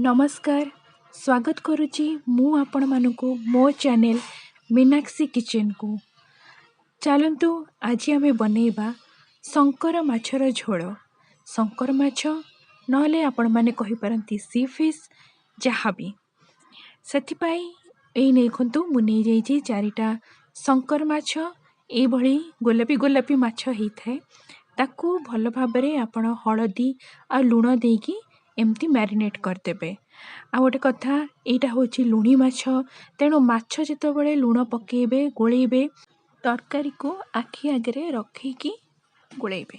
ନମସ୍କାର, ସ୍ୱାଗତ କରୁଛି ମୁଁ ଆପଣମାନଙ୍କୁ ମୋ ଚ୍ୟାନେଲ୍ ମୀନାକ୍ଷୀ କିଚେନ୍କୁ। ଚାଲନ୍ତୁ, ଆଜି ଆମେ ବନେଇବା ଶଙ୍କର ମାଛର ଝୋଳ। ଶଙ୍କର ମାଛ ନହେଲେ ଆପଣମାନେ କହିପାରନ୍ତି ସି ଫିସ୍, ଯାହା ବି। ସେଥିପାଇଁ ଏଇ ଦେଖନ୍ତୁ, ମୁଁ ନେଇଯାଇଛି 4ଟା ଶଙ୍କର ମାଛ। ଏଇଭଳି ଗୋଲାପୀ ଗୋଲାପୀ ମାଛ ହେଇଥାଏ। ତାକୁ ଭଲ ଭାବରେ ଆପଣ ହଳଦୀ ଆଉ ଲୁଣ ଦେଇକି ଏମିତି ମ୍ୟାରିନେଟ୍ କରିଦେବେ। ଆଉ ଗୋଟେ କଥା, ଏଇଟା ହେଉଛି ଲୁଣି ମାଛ, ତେଣୁ ମାଛ ଯେତେବେଳେ ଲୁଣ ପକାଇବେ, ଗୋଳେଇବେ, ତରକାରୀକୁ ଆଖି ଆଗରେ ରଖିକି ଗୋଳେଇବେ,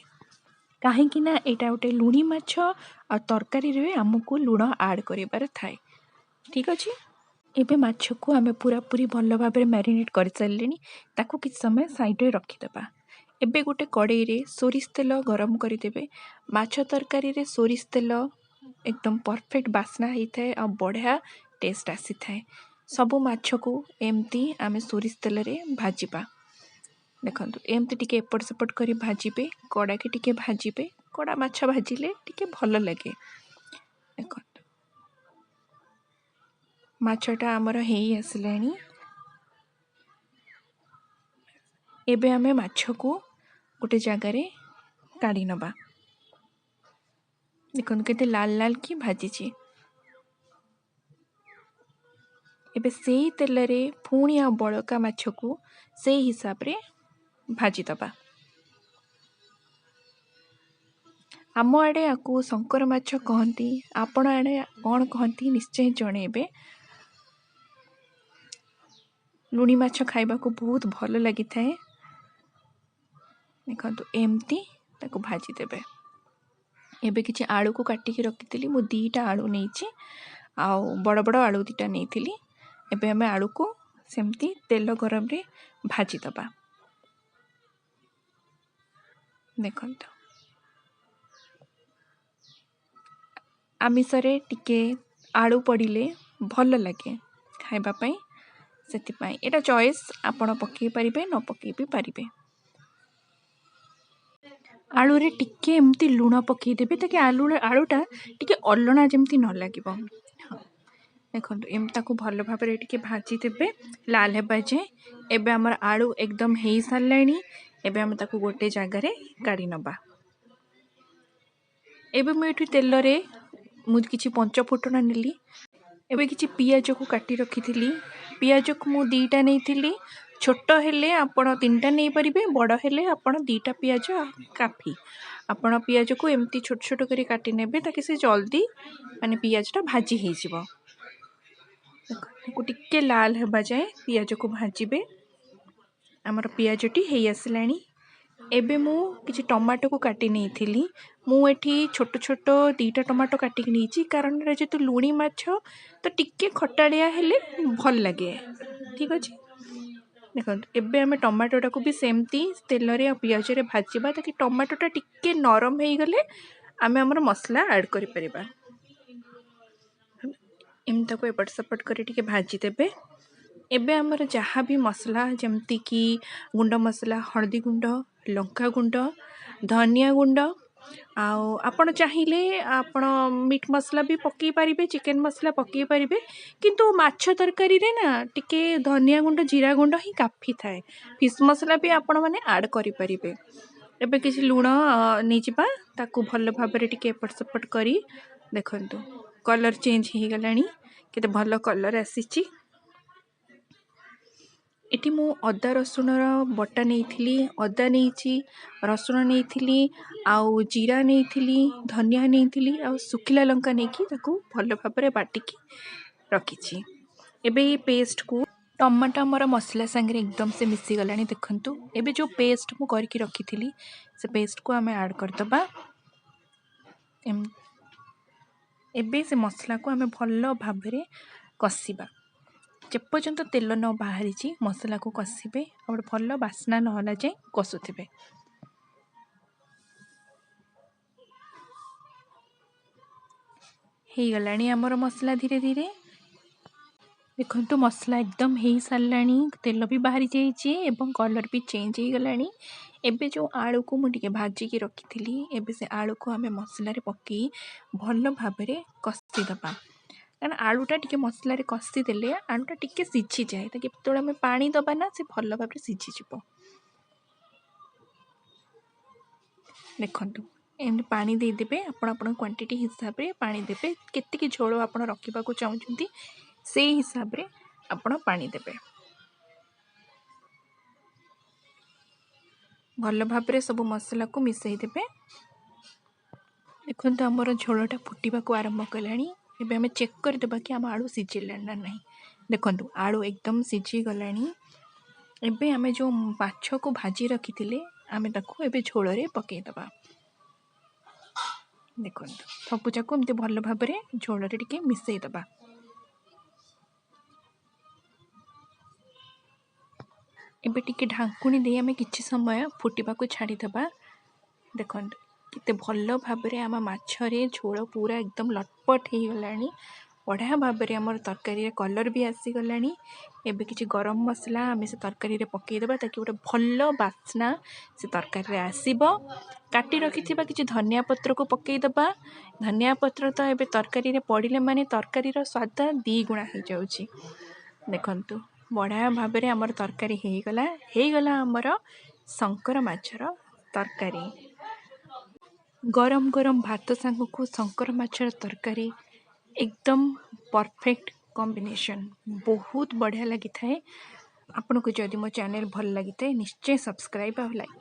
କାହିଁକି ନା ଏଇଟା ଗୋଟେ ଲୁଣି ମାଛ ଆଉ ତରକାରୀରେ ଆମକୁ ଲୁଣ ଆଡ଼୍ କରିବାର ଥାଏ। ଠିକ୍ ଅଛି, ଏବେ ମାଛକୁ ଆମେ ପୁରାପୁରି ଭଲ ଭାବରେ ମ୍ୟାରିନେଟ୍ କରିସାରିଲେଣି। ତାକୁ କିଛି ସମୟ ସାଇଡ଼୍ରେ ରଖିଦେବା। ଏବେ ଗୋଟେ କଡ଼େଇରେ ସୋରିଷ ତେଲ ଗରମ କରିଦେବେ। ମାଛ ତରକାରୀରେ ସୋରିଷ ତେଲ ଏକଦମ ପରଫେକ୍ଟ ବାସ୍ନା ହେଇଥାଏ ଆଉ ବଢ଼ିଆ ଟେଷ୍ଟ ଆସିଥାଏ। ସବୁ ମାଛକୁ ଏମିତି ଆମେ ସୋରିଷ ତେଲରେ ଭାଜିବା। ଦେଖନ୍ତୁ, ଏମିତି ଟିକେ ଏପଟ ସେପଟ କରି ଭାଜିବେ, କଡ଼ାକି ଟିକେ ଭାଜିବେ। କଡ଼ା ମାଛ ଭାଜିଲେ ଟିକେ ଭଲ ଲାଗେ। ଦେଖନ୍ତୁ, ମାଛଟା ଆମର ହେଇ ଆସିଲାଣି। ଏବେ ଆମେ ମାଛକୁ ଗୋଟେ ଜାଗାରେ କାଢ଼ି ନେବା। ଦେଖନ୍ତୁ କେତେ ଲାଲ ଲାଲ କି ଭାଜିଛି। ଏବେ ସେଇ ତେଲରେ ପୁଣି ଆଉ ବଳକା ମାଛକୁ ସେଇ ହିସାବରେ ଭାଜିଦେବା। ଆମ ଆଡ଼େ ଆକୁ ଶଙ୍କର ମାଛ କହନ୍ତି, ଆପଣ ଆଡ଼େ କ'ଣ କହନ୍ତି ନିଶ୍ଚୟ ଜଣେଇବେ। ଲୁଣି ମାଛ ଖାଇବାକୁ ବହୁତ ଭଲ ଲାଗିଥାଏ। ଦେଖନ୍ତୁ, ଏମିତି ତାକୁ ଭାଜିଦେବେ। ଏବେ କିଛି ଆଳୁକୁ କାଟିକି ରଖିଥିଲି। ମୁଁ 2ଟା ଆଳୁ ନେଇଛି ଆଉ ବଡ଼ ବଡ଼ ଆଳୁ 2ଟା ନେଇଥିଲି। ଏବେ ଆମେ ଆଳୁକୁ ସେମିତି ତେଲ ଗରମରେ ଭାଜିଦେବା। ଦେଖନ୍ତୁ, ଆମିଷରେ ଟିକେ ଆଳୁ ପଡ଼ିଲେ ଭଲ ଲାଗେ ଖାଇବା ପାଇଁ, ସେଥିପାଇଁ ଏଇଟା ଚଏସ୍, ଆପଣ ପକାଇ ପାରିବେ, ନ ପକାଇ ବି ପାରିବେ। ଆଳୁରେ ଟିକେ ଏମିତି ଲୁଣ ପକାଇଦେବେ, ତାକି ଆଳୁଟା ଟିକେ ଅଲଣା ଯେମିତି ନ ଲାଗିବ। ହଁ, ଦେଖନ୍ତୁ, ଏମିତି ତାକୁ ଭଲ ଭାବରେ ଟିକେ ଭାଜିଦେବେ ଲାଲ ହେବା ଯାଏଁ। ଏବେ ଆମର ଆଳୁ ଏକଦମ ହେଇସାରିଲାଣି। ଏବେ ଆମେ ତାକୁ ଗୋଟେ ଜାଗାରେ କାଢ଼ି ନେବା। ଏବେ ମୁଁ ଏଠି ତେଲରେ ମୁଁ କିଛି ପଞ୍ଚ ଫୁଟଣ ନେଲି। ଏବେ କିଛି ପିଆଜକୁ କାଟି ରଖିଥିଲି। ପିଆଜକୁ ମୁଁ 2ଟା ନେଇଥିଲି। ଛୋଟ ହେଲେ ଆପଣ 3ଟା ନେଇପାରିବେ, ବଡ଼ ହେଲେ ଆପଣ 2ଟା ପିଆଜ କାଫି। ଆପଣ ପିଆଜକୁ ଏମିତି ଛୋଟ ଛୋଟ କରି କାଟି ନେବେ, ତାକି ସେ ଜଲ୍ଦି ମାନେ ପିଆଜଟା ଭାଜି ହେଇଯିବ। ତାକୁ ଟିକେ ଲାଲ ହେବା ଯାଏଁ ପିଆଜକୁ ଭାଜିବେ। ଆମର ପିଆଜଟି ହେଇ ଆସିଲାଣି। ଏବେ ମୁଁ କିଛି ଟମାଟୋକୁ କାଟି ନେଇଥିଲି। ମୁଁ ଏଠି ଛୋଟ ଛୋଟ 2ଟା ଟମାଟୋ କାଟିକି ନେଇଛି, କାରଣ ଏଇଟା ଯେହେତୁ ଲୁଣି ମାଛ ତ ଟିକେ ଖଟାଳିଆ ହେଲେ ଭଲ ଲାଗେ। ଠିକ୍ ଅଛି, ଦେଖନ୍ତୁ, ଏବେ ଆମେ ଟମାଟୋଟାକୁ ବି ସେମିତି ତେଲରେ ଆଉ ପିଆଜରେ ଭାଜିବା, ତାକି ଟମାଟୋଟା ଟିକେ ନରମ ହେଇଗଲେ ଆମେ ଆମର ମସଲା ଆଡ଼୍ କରିପାରିବା। ଏମିତି ତାକୁ ଏପଟ ସେପଟ କରି ଟିକେ ଭାଜିଦେବେ। ଏବେ ଆମର ଯାହା ବି ମସଲା, ଯେମିତିକି ଗୁଣ୍ଡ ମସଲା, ହଳଦୀ ଗୁଣ୍ଡ, ଲଙ୍କା ଗୁଣ୍ଡ, ଧନିଆ ଗୁଣ୍ଡ, ଆଉ ଆପଣ ଚାହିଁଲେ ଆପଣ ମିଟ୍ ମସଲା ବି ପକାଇ ପାରିବେ, ଚିକେନ୍ ମସଲା ପକାଇ ପାରିବେ, କିନ୍ତୁ ମାଛ ତରକାରୀରେ ନା ଟିକେ ଧନିଆ ଗୁଣ୍ଡ, ଜିରା ଗୁଣ୍ଡ ହିଁ କାଫି ଥାଏ। ଫିସ୍ ମସଲା ବି ଆପଣମାନେ ଆଡ଼୍ କରିପାରିବେ। ଏବେ କିଛି ଲୁଣ ନେଇଯିବା, ତାକୁ ଭଲ ଭାବରେ ଟିକେ ଏପଟ ସେପଟ କରି। ଦେଖନ୍ତୁ, କଲର୍ ଚେଞ୍ଜ ହେଇଗଲାଣି, କେତେ ଭଲ କଲର୍ ଆସିଛି। ଏଠି ମୁଁ ଅଦା ରସୁଣର ବଟା ନେଇଥିଲି। ଅଦା ନେଇଛି, ରସୁଣ ନେଇଥିଲି, ଆଉ ଜିରା ନେଇଥିଲି, ଧନିଆ ନେଇଥିଲି, ଆଉ ଶୁଖିଲା ଲଙ୍କା ନେଇକି ତାକୁ ଭଲ ଭାବରେ ବାଟିକି ରଖିଛି। ଏବେ ଏଇ ପେଷ୍ଟକୁ ଟମାଟୋ ଆମର ମସଲା ସାଙ୍ଗରେ ଏକଦମ ସେ ମିଶିଗଲାଣି। ଦେଖନ୍ତୁ, ଏବେ ଯେଉଁ ପେଷ୍ଟ ମୁଁ କରିକି ରଖିଥିଲି ସେ ପେଷ୍ଟକୁ ଆମେ ଆଡ଼୍ କରିଦେବା। ଏବେ ସେ ମସଲାକୁ ଆମେ ଭଲ ଭାବରେ କଷିବା। ଯେପର୍ଯ୍ୟନ୍ତ ତେଲ ନ ବାହାରିଛି ମସଲାକୁ କଷିବେ, ଆଉ ଗୋଟେ ଭଲ ବାସ୍ନା ନହେଲା ଯାଏଁ କଷୁଥିବେ। ହେଇଗଲାଣି ଆମର ମସଲା ଧୀରେ ଧୀରେ। ଦେଖନ୍ତୁ, ମସଲା ଏକଦମ ହେଇସାରିଲାଣି, ତେଲ ବି ବାହାରି ଯାଇଛି ଏବଂ କଲର୍ ବି ଚେଞ୍ଜ ହେଇଗଲାଣି। ଏବେ ଯେଉଁ ଆଳୁକୁ ମୁଁ ଟିକେ ଭାଜିକି ରଖିଥିଲି, ଏବେ ସେ ଆଳୁକୁ ଆମେ ମସଲାରେ ପକାଇ ଭଲ ଭାବରେ କଷିଦେବା। କାରଣ ଆଳୁଟା ଟିକେ ମସଲାରେ କଷିଦେଲେ ଆଳୁଟା ଟିକେ ସିଝିଯାଏ, ତାକି ଯେତେବେଳେ ଆମେ ପାଣି ଦେବା ନା ସେ ଭଲ ଭାବରେ ସିଝିଯିବ। ଦେଖନ୍ତୁ, ଏମିତି ପାଣି ଦେଇଦେବେ। ଆପଣ ଆପଣଙ୍କ କ୍ୱାଣ୍ଟିଟି ହିସାବରେ ପାଣି ଦେବେ, କେତିକି ଝୋଳ ଆପଣ ରଖିବାକୁ ଚାହୁଁଛନ୍ତି ସେଇ ହିସାବରେ ଆପଣ ପାଣି ଦେବେ। ଭଲ ଭାବରେ ସବୁ ମସଲାକୁ ମିଶାଇ ଦେବେ। ଦେଖନ୍ତୁ, ଆମର ଝୋଳଟା ଫୁଟିବାକୁ ଆରମ୍ଭ କଲାଣି। ଏବେ ଆମେ ଚେକ୍ କରିଦେବା କି ଆମ ଆଳୁ ସିଝିଲାଣି ନା ନାହିଁ। ଦେଖନ୍ତୁ, ଆଳୁ ଏକଦମ ସିଝିଗଲାଣି। ଏବେ ଆମେ ଯେଉଁ ମାଛକୁ ଭାଜି ରଖିଥିଲେ, ଆମେ ତାକୁ ଏବେ ଝୋଳରେ ପକାଇଦେବା। ଦେଖନ୍ତୁ, ସବୁଯାକ ଏମିତି ଭଲ ଭାବରେ ଝୋଳରେ ଟିକେ ମିଶାଇଦେବା। ଏବେ ଟିକେ ଢାଙ୍କୁଣୀ ଦେଇ ଆମେ କିଛି ସମୟ ଫୁଟିବାକୁ ଛାଡ଼ିଦେବା। ଦେଖନ୍ତୁ, କେତେ ଭଲ ଭାବରେ ଆମ ମାଛରେ ଝୋଳ ପୁରା ଏକଦମ ଲଟପଟ ହେଇଗଲାଣି। ବଢ଼ିଆ ଭାବରେ ଆମର ତରକାରୀରେ କଲର୍ ବି ଆସିଗଲାଣି। ଏବେ କିଛି ଗରମ ମସଲା ଆମେ ସେ ତରକାରୀରେ ପକାଇଦେବା, ତାକି ଗୋଟେ ଭଲ ବାସ୍ନା ସେ ତରକାରୀରେ ଆସିବ। କାଟି ରଖିଥିବା କିଛି ଧନିଆ ପତ୍ରକୁ ପକାଇଦେବା। ଧନିଆ ପତ୍ର ତ ଏବେ ତରକାରୀରେ ପଡ଼ିଲେ ମାନେ ତରକାରୀର ସ୍ୱାଦ 2 ଗୁଣା ହେଇଯାଉଛି। ଦେଖନ୍ତୁ, ବଢ଼ିଆ ଭାବରେ ଆମର ତରକାରୀ ହେଇଗଲା। ହେଇଗଲା ଆମର ଶଙ୍କର ମାଛର ତରକାରୀ। ଗରମ ଗରମ ଭାତ ସାଙ୍ଗକୁ ଶଙ୍କର ମାଛର ତରକାରୀ ଏକଦମ ପରଫେକ୍ଟ କମ୍ବିନେସନ୍, ବହୁତ ବଢ଼ିଆ ଲାଗିଥାଏ। ଆପଣଙ୍କୁ ଯଦି ମୋ ଚ୍ୟାନେଲ୍ ଭଲ ଲାଗିଥାଏ, ନିଶ୍ଚୟ ସବସ୍କ୍ରାଇବ୍ ଆଉ ଲାଇକ୍।